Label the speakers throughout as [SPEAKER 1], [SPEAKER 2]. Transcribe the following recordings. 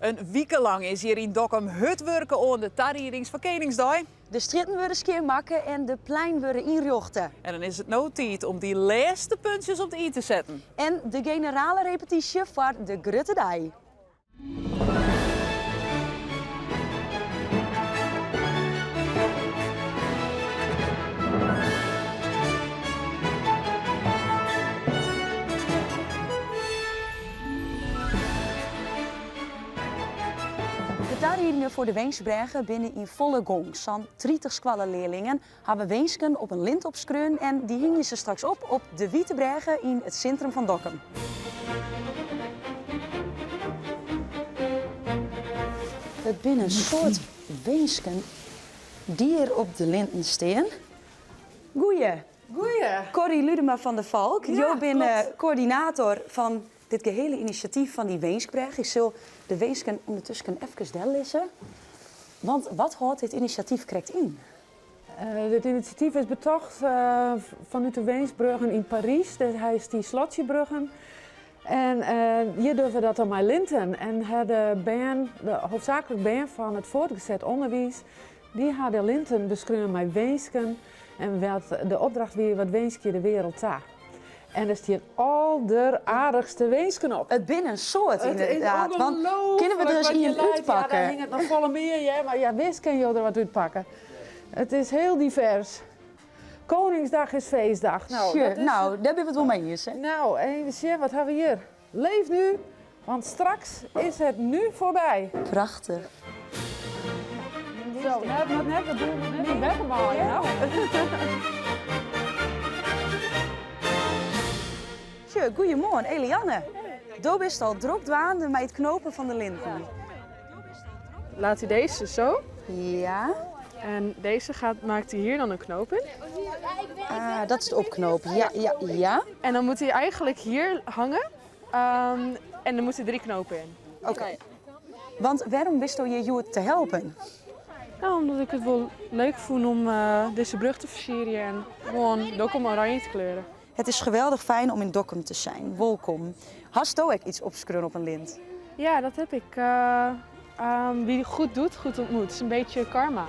[SPEAKER 1] In wike lang is hjir yn Dokkum hurd wurke oan de tariedings foar Keningsdei.
[SPEAKER 2] De strjitten wurde skjinmakke en de plein wurde ynrjochte.
[SPEAKER 1] En dan is it no tiid om dy lêste puntsjes op de i te setten.
[SPEAKER 2] En de generale repetysje foar de grutte dei. De tariedingen foar de Winskbrêge binne yn folle gong. Sa'n 30 skoallelearlingen hawwe winsken op in lint opskreaun en dy hingje se straks op op de Wite Brêge yn it sintrum fan Dokkum. It binne in soad winsken dy't hjir op de linten stean. Goeie.
[SPEAKER 3] Goeie.
[SPEAKER 2] Corrie Ludema van der Valk, jo binne koördinator fan dit gehele inisjatyf fan dy Winskbrêge. Ik sil de winsken ûndertusken efkes dellizze. Want wat hâldt dit inisjatyf krekt yn?
[SPEAKER 3] Dit inisjatyf is betocht fanút de Winskbruggen yn Parys. Dêr hast dy slotjebruggen. En hjir dogge we dat dan mei linten. En ha de bern, de hoofdzaaklik bern fan it voortgezet onderwiis, dy ha de linten beskreaun mei winsken. En wat de opdracht wie, wat winskje je de wereld ta? En der stean alderaardichste winsken op.
[SPEAKER 2] It binne in soad ynderdaad. Want kinne we der ris ien útpakke?
[SPEAKER 3] Ja, der hinget noch folle mear hear, mar ja, wis kinne jo der wat útpakke. It is hiel divers. Koningsdag is feestdag.
[SPEAKER 2] Nou, dat is... Nou, dêr binne we it wol mei iens, hè?
[SPEAKER 3] Nou, even sjen, wat ha we hjir? Leef nu, want straks is het nu voorbij.
[SPEAKER 2] Prachtich.
[SPEAKER 3] Zo, net, net, net, dat doen we net in wetter waaien, nou.
[SPEAKER 2] Tje, goeiemoarn, Elianne. Do bist al drok dwaande mei it knopen fan de linten.
[SPEAKER 4] Laat hij deze zo.
[SPEAKER 2] Ja.
[SPEAKER 4] En deze gaat, maakt hij hier dan een knoop in.
[SPEAKER 2] Ah, dat is de opknoop. Ja, ja, ja.
[SPEAKER 4] En dan moet hij eigenlijk hier hangen. Um, en dan moeten drie knopen in.
[SPEAKER 2] Oké. Okay. Want wêrom bisto hjir hjoed te helpen?
[SPEAKER 4] Nou, omdat ik it wol leuk fûn om uh, dizze brug te fersieren en gewoan Dokkum oranje te kleuren.
[SPEAKER 2] Het is geweldig fijn om in Dokkum te zijn. Wolkom. Hasto ek iets opskreaun op in lint?
[SPEAKER 4] Ja, dat heb ik. Uh, um, wie goed doet, goed ontmoet. Het is een beetje karma.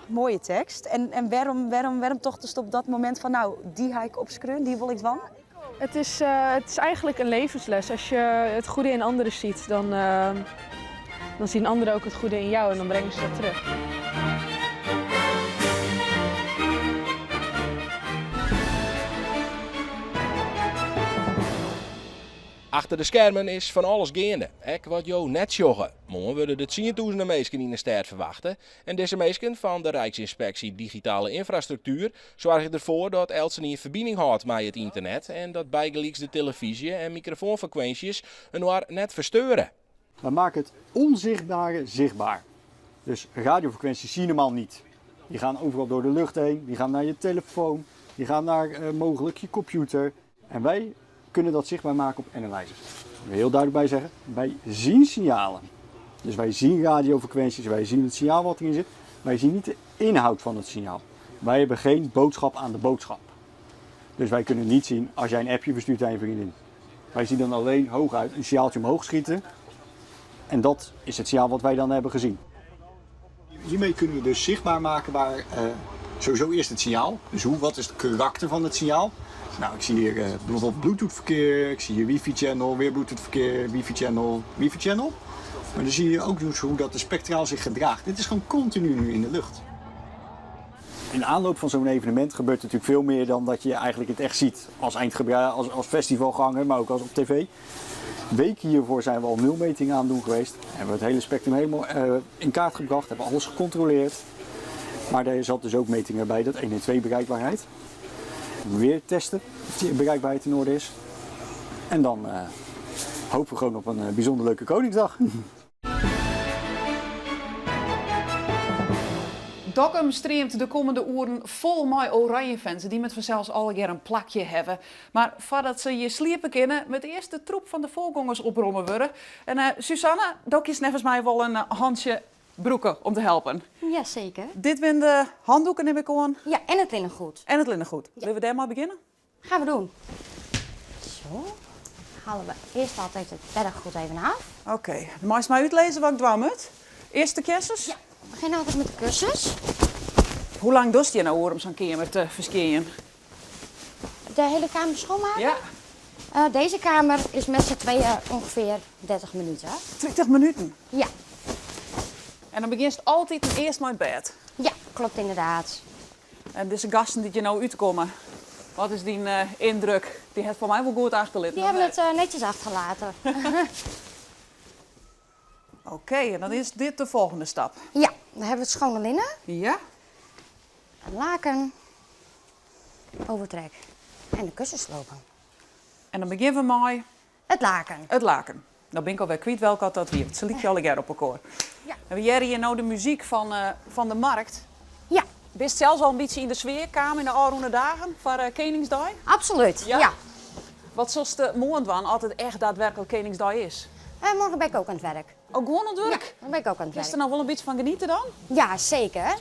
[SPEAKER 2] Mooie tekst. En, en wêrom, wêrom, wêrom tochtest op dat momint fan nou, dy ha ik opskreaun, dy wol ik dwaan?
[SPEAKER 4] Het is, uh, het is eigenlijk een levensles. Als je het goede in anderen ziet, dan, uh, dan zien anderen ook het goede in jou en dan brengen ze dat terug.
[SPEAKER 5] Achter de skermen is fan alles geande, ek wat jo net sjogge. Moarn wurde der tsientûzenen minsken yn de stêd ferwachte en dizze minsken fan de Rijksinspectie Digitale Infrastructuur soargje derfoar dat eltsenien ferbining hâldt mei it ynternet en dat bygelyks de telefyzje en mikrofoanfrekwinsjes inoar net fersteure.
[SPEAKER 6] Wij maken het onzichtbare zichtbaar. Dus radiofrequenties zie je normaal niet. Die gaan overal door de lucht heen, die gaan naar je telefoon, die gaan naar uh, mogelijk je computer. En wij kunnen dat zichtbaar maken op analyzers. Ik wil heel duidelijk bij zeggen, wij zien signalen. Dus wij zien radiofrequenties, wij zien het signaal wat erin zit. Wij zien niet de inhoud van het signaal. Wij hebben geen boodschap aan de boodschap. Dus wij kunnen niet zien als jij een appje verstuurt aan je vriendin. Wij zien dan alleen hooguit een signaaltje omhoog schieten. En dat is het signaal wat wij dan hebben gezien. Hiermee kunnen we dus zichtbaar maken waar uh, sowieso eerst het signaal. Dus hoe, wat is het karakter van het signaal? Nou, ik zie hier uh, bijvoorbeeld Bluetooth verkeer, ik zie hier wifi channel, weer Bluetooth verkeer, wifi channel, wifi channel. Maar dan zie je ook dus hoe dat de spectraal zich gedraagt. Dit is gewoon continu nu in de lucht. In de aanloop van zo'n evenement gebeurt natuurlijk veel meer dan dat je eigenlijk het echt ziet. Als eindgebruiker, als, als festivalganger, maar ook als op tv. Weken hiervoor zijn we al nulmetingen aan het doen geweest. Hebben we het hele spectrum helemaal uh, in kaart gebracht, hebben alles gecontroleerd. Maar daar zat dus ook metingen bij, dat 1 en 2 bereikbaarheid. Weer testen of die bereikbaarheid in orde is. En dan uh, hopen we gewoon op een uh, bijzonder leuke Koningsdag.
[SPEAKER 1] Dokkum streamt de kommende oeren fol mei Oranje-fans. Dy moatte fansels allegear in plakje hawwe. Mar foardat se hjir sliepe kinne, moat earst de troep fan de foargongers opromme wurde. En uh, Susanne, do kinst neffens my wol in hantsje brûke om te helpen.
[SPEAKER 7] Jazeker.
[SPEAKER 1] Dit binne de handoeken, nim ik oan.
[SPEAKER 7] Ja, en it linnengoed.
[SPEAKER 1] En it linnengoed. Litte we dêr mei begjinne?
[SPEAKER 7] Gaan we doen. Zo. Halen we eerst altijd het beddengoed even af.
[SPEAKER 1] Oké, meist my útlizze wat ik dwaan moat? Earst de kessens?
[SPEAKER 7] Ja, we beginnen altijd met de kussens.
[SPEAKER 1] Hoe lang dochst hjir no oer om sa'n keamer te ferskjinjen?
[SPEAKER 7] De hele kamer schoonmaken?
[SPEAKER 1] Ja.
[SPEAKER 7] Deze kamer is met z'n tweeën ongeveer 30 minuten.
[SPEAKER 1] 30 minuten?
[SPEAKER 7] Ja.
[SPEAKER 1] En dan begjinst altyd earst mei it bêd?
[SPEAKER 7] Ja, klopt inderdaad.
[SPEAKER 1] En dizze gasten dy't hjir no útkomme, wat is dyn yndruk? Dy ha it foar my wol goed achterlitten.
[SPEAKER 7] Die hebben het netjes achterlaten.
[SPEAKER 1] Oké, en dan is dit de volgende stap.
[SPEAKER 7] Ja, dan hebben we het schone linnen.
[SPEAKER 1] Ja.
[SPEAKER 7] Een laken, overtrek en de kussens slopen.
[SPEAKER 1] En dan begjinne we mei?
[SPEAKER 7] It laken.
[SPEAKER 1] It laken. No bin ik alwer kwyt welk oft dat wie. Se lykje allegear op elkoar.
[SPEAKER 7] Ja.
[SPEAKER 1] En we hearre hjir no de muzyk fan de markt.
[SPEAKER 7] Ja.
[SPEAKER 1] Bist sels al in bytsje yn de sfear kaam yn de ôfrûne dagen foar Keningsdei?
[SPEAKER 7] Absoluut,
[SPEAKER 1] Ja?
[SPEAKER 7] ja.
[SPEAKER 1] Wat silst moarn dwaan as it echt daadwerklik Keningsdei is?
[SPEAKER 7] Morgen ben ik ook aan het werk.
[SPEAKER 1] Oh, gewoan oan it wurk?
[SPEAKER 7] Ja, dan ben ik ook aan het
[SPEAKER 1] Kinst
[SPEAKER 7] werk.
[SPEAKER 1] der no wol in bytsje fan geniete dan?
[SPEAKER 7] Ja, zeker.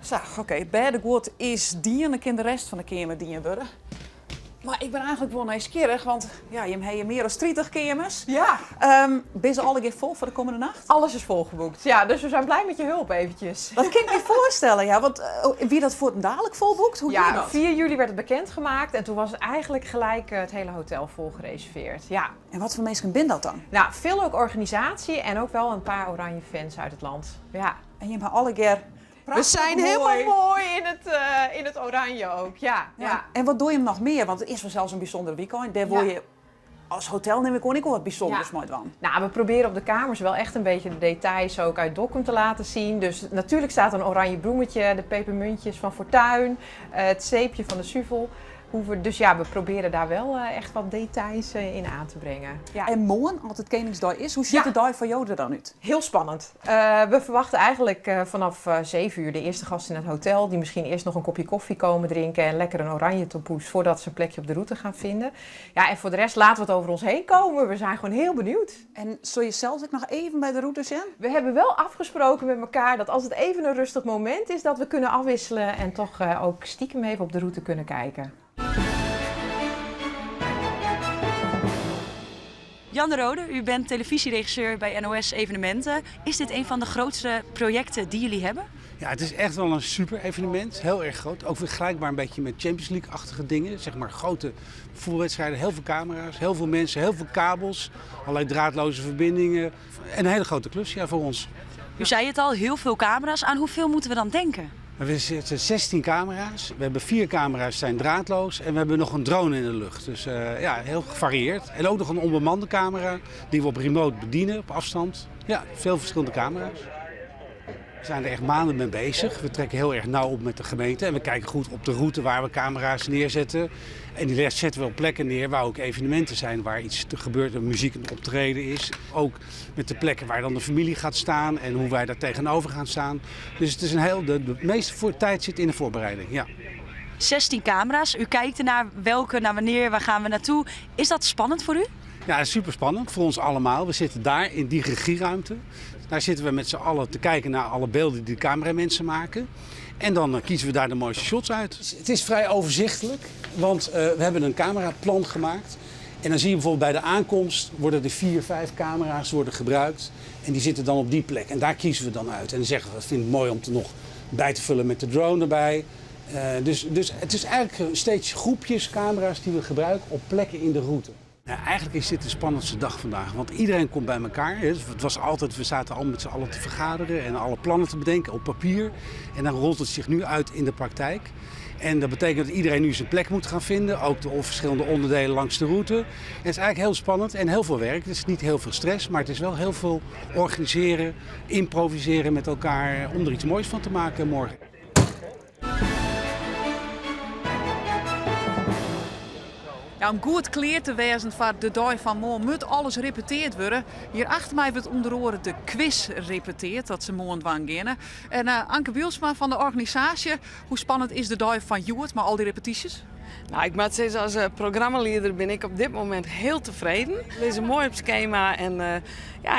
[SPEAKER 1] Sa, oké, bêdeguod is dien, dan kin de rest fan de keamer dien wurde. Mar ik bin eigenlik wol nijsgjirrich, want ja, jim hawwe mear as 30 keamers.
[SPEAKER 8] Ja.
[SPEAKER 1] Binne se allegear fol foar de kommende nacht?
[SPEAKER 8] Alles is volgeboekt, ja. Dus we zijn blij met je hulp eventjes.
[SPEAKER 1] Dat kin ik my foarstelle, ja. Want wie dat fuortendalik folboekt? Hoe
[SPEAKER 8] Ja,
[SPEAKER 1] gie dat?
[SPEAKER 8] 4 juli werd het bekendgemaakt en toen was het eigenlijk gelijk het hele hotel vol gereserveerd. Ja.
[SPEAKER 1] En wat foar minsken binne dat dan?
[SPEAKER 8] Nou, veel ook organisatie en ook wel een paar oranje fans uit het land. Ja.
[SPEAKER 1] En jim hawwe allegear
[SPEAKER 8] We zijn
[SPEAKER 1] Prachtig
[SPEAKER 8] helemaal
[SPEAKER 1] mooi.
[SPEAKER 8] mooi in het oranje ook, ja,
[SPEAKER 1] Ja.
[SPEAKER 8] ja.
[SPEAKER 1] En wat doe je nog meer? Want het is vanzelfs in bysûnder weekend. Dêr wol
[SPEAKER 8] Ja.
[SPEAKER 1] je as hotel nim ik oan ek wol wat bysûnders
[SPEAKER 8] Ja.
[SPEAKER 1] mei dwaan.
[SPEAKER 8] Nou, we proberen op de kamers wel echt een beetje de details ook uit Dokkum te laten zien. Dus natuurlijk staat een oranje bloemetje, de pepermuntjes van Fortuin, het zeepje van de Suvel. Dus we proberen daar wel echt wat details in aan te brengen. Ja.
[SPEAKER 1] En moarn, as it Keningsdei is, hoe sjocht
[SPEAKER 8] Ja.
[SPEAKER 1] de dei foar jo der dan út?
[SPEAKER 8] Heel spannend. We verwachten eigenlijk vanaf 7 uur de eerste gasten in het hotel... die misschien eerst nog een kopje koffie komen drinken... en lekker een oranje tompoes voordat ze een plekje op de route gaan vinden. Ja, en voor de rest laten we het over ons heen komen. We zijn gewoon heel benieuwd.
[SPEAKER 1] En zul je zelf ook nog even bij de route zijn?
[SPEAKER 8] We hebben wel afgesproken met elkaar dat als het even een rustig moment is... dat we kunnen afwisselen en toch ook stiekem even op de route kunnen kijken.
[SPEAKER 2] Jan de Rode, u bent televisieregisseur bij NOS Evenementen. Is dit een van de grootste projecten die jullie hebben?
[SPEAKER 9] Ja, het is echt wel een super evenement. Heel erg groot. Ook vergelijkbaar een beetje met Champions League-achtige dingen. Grote voetbalwedstrijden, heel veel camera's, heel veel mensen, heel veel kabels. Allerlei draadloze verbindingen. En een hele grote klus, ja, voor ons.
[SPEAKER 2] U zei het al, heel veel camera's. Aan hoeveel moeten we dan denken?
[SPEAKER 9] We zitten 16 camera's. We hebben 4 camera's zijn draadloos en we hebben nog een drone in de lucht. Dus heel gevarieerd. En ook nog een onbemande camera die we op remote bedienen, op afstand. Ja, veel verschillende camera's. We zijn er echt maanden mee bezig. We trekken heel erg nauw op met de gemeente en we kijken goed op de route waar we camera's neerzetten. En die zetten we op plekken neer waar ook evenementen zijn, waar iets te gebeurt, een muziek een optreden is. Ook met de plekken waar dan de familie gaat staan en hoe wij daar tegenover gaan staan. Dus het is een heel, de, de meeste voor, tijd zit in de voorbereiding, ja.
[SPEAKER 2] 16 camera's, u kijkt ernaar welke, naar wanneer, waar gaan we naartoe. Is dat spannend voor u?
[SPEAKER 9] Ja, super spannend voor ons allemaal. We zitten daar in die regieruimte. Daar zitten we met z'n allen te kijken naar alle beelden die de cameramensen maken. En dan kiezen we daar de mooiste shots uit. Het is vrij overzichtelijk, want we hebben een cameraplan gemaakt. En dan zie je bijvoorbeeld bij de aankomst worden er 4, 5 camera's gebruikt. En die zitten dan op die plek. En daar kiezen we dan uit. En dan zeggen we, we vinden het mooi om het nog bij te vullen met de drone erbij. Dus het is eigenlijk steeds groepjes camera's die we gebruiken op plekken in de route. Eigenlijk is dit de spannendste dag vandaag, want iedereen komt bij elkaar. Hè. Het was altijd, we zaten al met z'n allen te vergaderen en alle plannen te bedenken op papier. En dan rolt het zich nu uit in de praktijk. En dat betekent dat iedereen nu zijn plek moet gaan vinden, ook de verschillende onderdelen langs de route. En het is eigenlijk heel spannend en heel veel werk. Het is niet heel veel stress, maar het is wel heel veel organiseren, improviseren met elkaar om er iets moois van te maken morgen.
[SPEAKER 1] Ja, om goed klear te wêzen foar de dei fan moarn moat alles repeteard wurde. Hjir achter my wurdt ûnder oare de quiz repeteard, dat se moarn dwaan geane. En Anke Bielsma fan de organisaasje, hoe spannend is de dei fan hjoed mei al dy repetysjes?
[SPEAKER 10] Ik moat sizze, as programmalieder bin ik op dit momint hiel tefreden. We lizze moai op skema en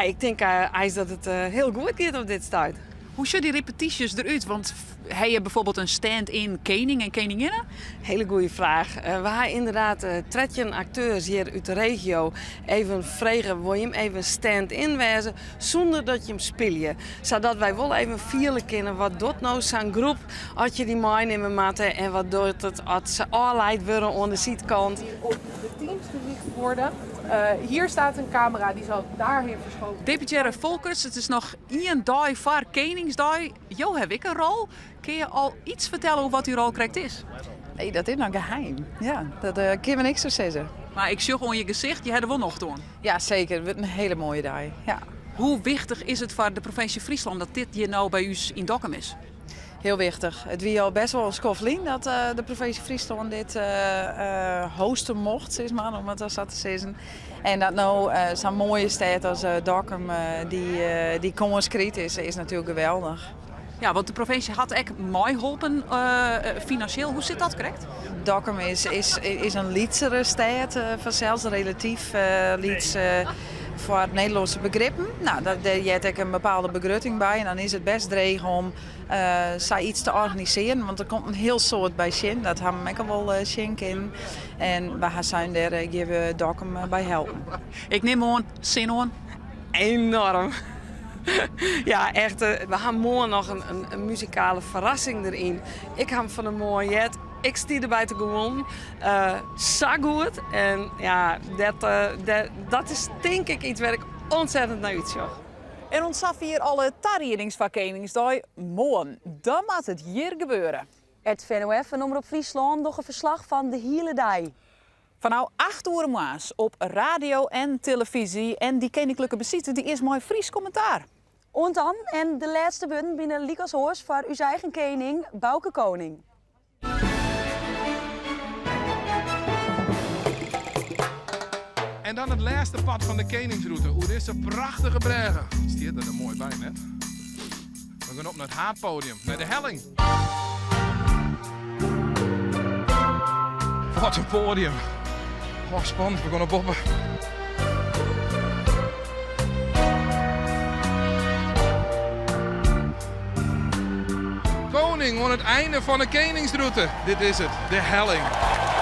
[SPEAKER 10] ik tink eins dat it hiel goed giet op dit stuit.
[SPEAKER 1] Hoe sjogge dy repetysjes derút? Want ha je bijvoorbeeld in stand-in kening en keninginne?
[SPEAKER 10] Hele goede fraach. We ha ynderdaad 13 akteurs hjir út de regio even frege, wol jim even stand-in wêze sûnder dat jim spylje? Sadat wy wol even fiele kinne wat docht no sa'n groep as je dy meinimme moatte en wat docht it as se ôfleid wurde oan de sydkant.
[SPEAKER 4] Op de teams gericht worden. Hier staat een camera, die zal daarheen verschoven.
[SPEAKER 1] Deputearre Folkerts, it is noch ien dei foar Keningsdei. Jo hawwe ek in rol. Kinne je al iets fertelle oer wat dy rol krekt is?
[SPEAKER 10] Nee, dat is noch geheim. Ja, dat uh, kinne we niks sa sizze.
[SPEAKER 1] Mar ik sjoch oan je gesicht, je ha der wol nocht oan.
[SPEAKER 10] Ja, seker. It wurdt in hiele moaie dei. Ja.
[SPEAKER 1] Hoe wichtich is it foar de provinsje Fryslân dat dit hjir no by ús yn Dokkum is?
[SPEAKER 10] Hiel wichtich. It wie al bêst wol in skoft lyn dat eh, de provinsje Fryslân dit uh, hoste mocht, sis mar, om it sa te sizzen. En dat no sa'n moaie stêd as Dokkum dy, dy kâns krijt, is, is natuerlik geweldich.
[SPEAKER 1] Ja, want de provinsje hat ek meiholpen finansjeel. Hoe sit dat krekt?
[SPEAKER 10] Dokkum is, is, is in lytsere stêd fansels, relatyf lyts foar Nederlânske begrippen. No, dêr heart ek in bepaalde begrutting by en dan is it bêst dreech om sayts te organisearjen, want der komt in hiel soad by sjen. Dat ha we ek al wol sjen kinnen. En wy ha sein, dêr gean we Dokkum by helpen.
[SPEAKER 1] Ik nim oan, sin oan?
[SPEAKER 10] Enorm. Ja, echt. We ha moarn noch in, in, in muzikale ferrassing deryn. Ik ha him fan 'e moarn heard. Ik stie derby te gûlen. Uh, sa goed. En ja, dat, uh, dat is tink ik iets wêr't ik ontzettend nei útsjoch.
[SPEAKER 1] En oant safier alle tariedings foar Keningsdei moarn. Dan moat it hjir gebeure.
[SPEAKER 2] It NOF en Omrop Fryslân dogge ferslach fan de hiele dei.
[SPEAKER 1] Fanôf 8 oere moarns op radio en telefyzje. En dy keninklike besite dy is mei Frysk kommentaar.
[SPEAKER 2] Oant dan en de lêste wurden binne lykas oars foar ús eigen kening Bauke Koning.
[SPEAKER 11] En dan it lêste part fan de Keningsrûte oer dizze prachtige brêge. Stiet der der moai by, net? We gean op nei it haadpodium, nei de helling. Wat in poadium. Oh, spannend, we gean op boppe. Koning oan it ein fan de Keningsrûte. Dit is it, de helling.